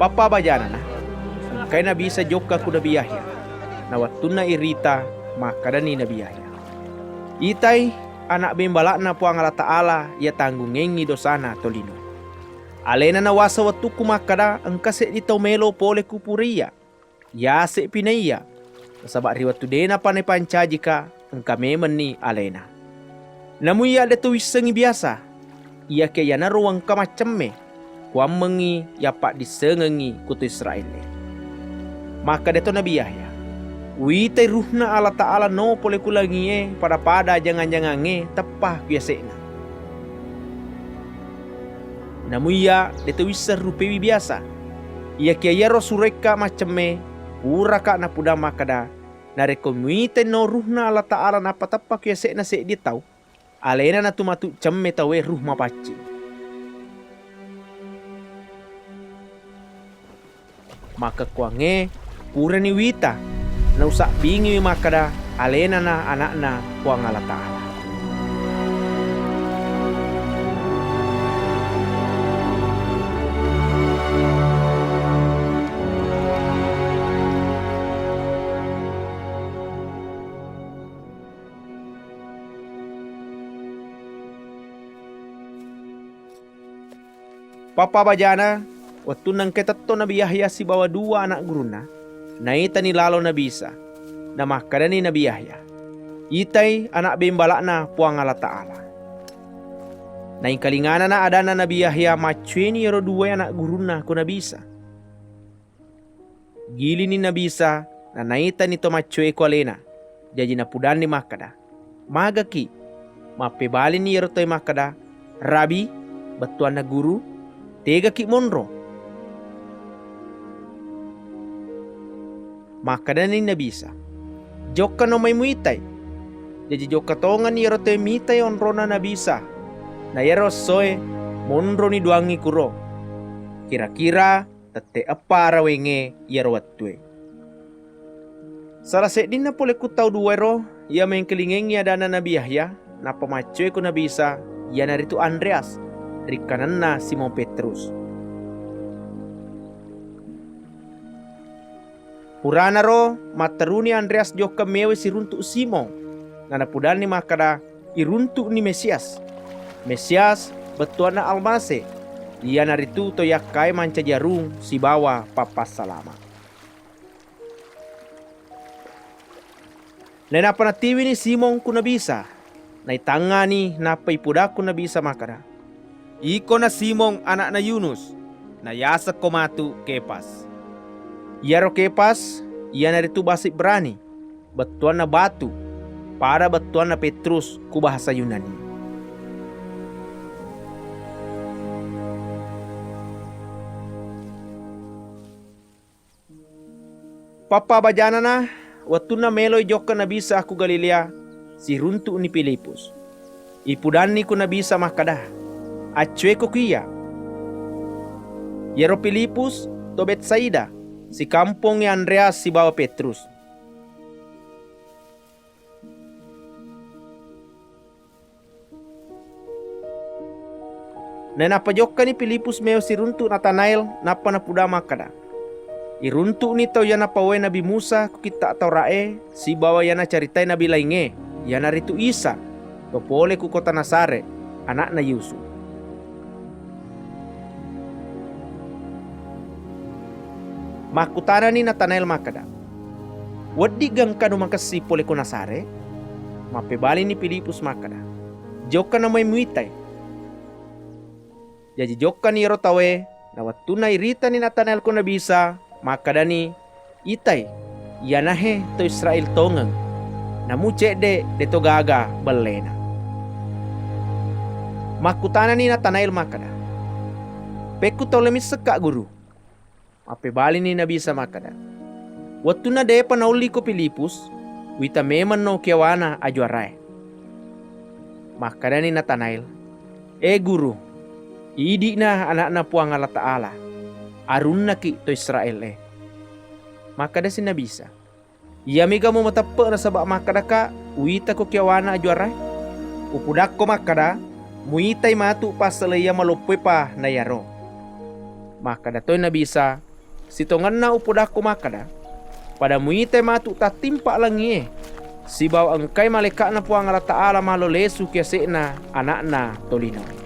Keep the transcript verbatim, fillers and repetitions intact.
Pappa bajanana, engkai Nabi Isa jokka ku Nabi Yahya. Na wettunna irita, makkedani Nabi Yahya, "Itai, Ana' Bembala'na Puang Allataala iya tanggungengngi dosana tolino. Alena nawasa wettukku makkeda engka seddi tau melo pole ku pura iya. Yase'pi naiya, nasaba ri wettu de'napa naipancajika, engka memenni alena. Namu iyya de'to wissengngi biasa, iyakiya iyanaro wengka maccemme, kuwammengngi yappadissengengngi ku to Israél-é." Makkedato Nabi Yahya, "Uwitai Ruhna Allataala no polé ku langié pada-pada jangang-jangangngé teppa ku yasé'na." Namu iyya de'to wisseng rupéwi biasa. Iyakiya iyaro suroékka maccemme, puraka napudang makkeda, narékko muwitai no Ruhna Allataala nappateppa ku yasé'na séddi tau, aléna natu matu cemme tauwé ruh mapaccing. Makkekkuwangngé purani wita, nausabbingiwi makkeda alénana Ana'na Puang Allataala. Pappa bajana, wettunna engkai tetto Nabi Yahya sibawa duwa ana' gurunna, naitani lalo Nabi Isa. Namakkedani Nabi Yahya, "Itai Ana' Bembala'na Puang Allataala." Naengkalinganana adanna Nabi Yahya, maccuéni iyaro duwaé ana' gurunna ko Nabi Isa. Gilini Nabi Isa, nanaitani to maccoé ko aléna. Jaji napudanni makkeda, "Magaki?" Mappébalini iyaro tauwé makkeda, "Rabi," bettuanna guru, "tégaki monro?" Makkedani Nabi Isa, "Jokkano mai muitai." Jaji jokka tongenni iyaro tauwé mitai onrona Nabi Isa. Na iyaro essoé monroni duwangngi kuro. Kira-kira tette' eppa arawengngé iyaro wettué. Sala séddinna polé ku tau duwaéro iya méngkalingengngi adanna Nabi Yahya, nappa maccoé ko Nabi Isa, iyanaritu Andréas, rikkanenna Simon Pétrus. Puranaro matteruni Andréas jokka méwai siruntu' Simon, nanapudanni makkeda, "Iruntu'ni Mésias." Mésias bettuanna Almasé, iyanaritu to yakkaé mancaji arung sibawa pappassalama'. Nainappa natiwini Simon ku Nabi Isa, naitangngani nappa ipudakku Nabi Isa makkeda, "Ikona Simon ana'na Yunus, nayasekko matu Képas." Iyaro Képas iyanaritu basa Ibrani, bettuanna batu, pada bettuanna Pétrus ku bahasa Yunani. Pappa bajanana, wettunna méloi jokka Nabi Isa ku Galiléa, siruntu'ni Filipus. Ipudanni ku Nabi Isa makkeda, "Accowéko ku iyya." Iyaro Filipus to Bétsaida, sikampongngi Andréas sibawa Pétrus. Nainappa jokkani Filipus méwa siruntu' Natanaél, nappa napudang makkeda, "Iruntu'ni tau iya napowai Nabi Musa ku Kitta' Taura'é, sibawa iya nacaritai nabi laingngé, iyanaritu Isa, to polé ku kota Nazaréт, ana'na Yusuf." Makkutanani Natanaél makkeda, "Wedding gangkanu makessing polé ko Nazaréт?" Mappébalini Filipus makkeda, "Jokkana mai muitai." Jaji jokkani iyaro tauwé, na wettunna iritani Natanaél ko Nabi Isa, makkedani, "Itai, iyanahé to Israél tongeng, namu céddé dé'to gaga belléna." Makkutanani Natanaél makkeda, "Pékku taullé missekka, Guru?" Mappébalini Nabi Isa makkeda, "Wettunna dé'pa naolliko Filipus, uwita mémenno kiyawana ajuwaraé." Makkedani Natanaél, "É Guru, idi'na Ana'na Puwang Allataala, arunnaki' to Israél-é." Makkedasi Nabi Isa, "Iyamégamo mateppe' nasaba' makkedaka, uwitako kiyawana ajuwaraé? Upudakko makkeda, muwitai matu passala iya maloppoépa na iyaro." Makkeda toi Nabi Isa, Sitongenna upodakko makkeda, pada muitai matu tattimpa langie, sibawa engkai malaeka'na Puang Allah Ta'ala malo lesu ki ase'na ana'na tolino.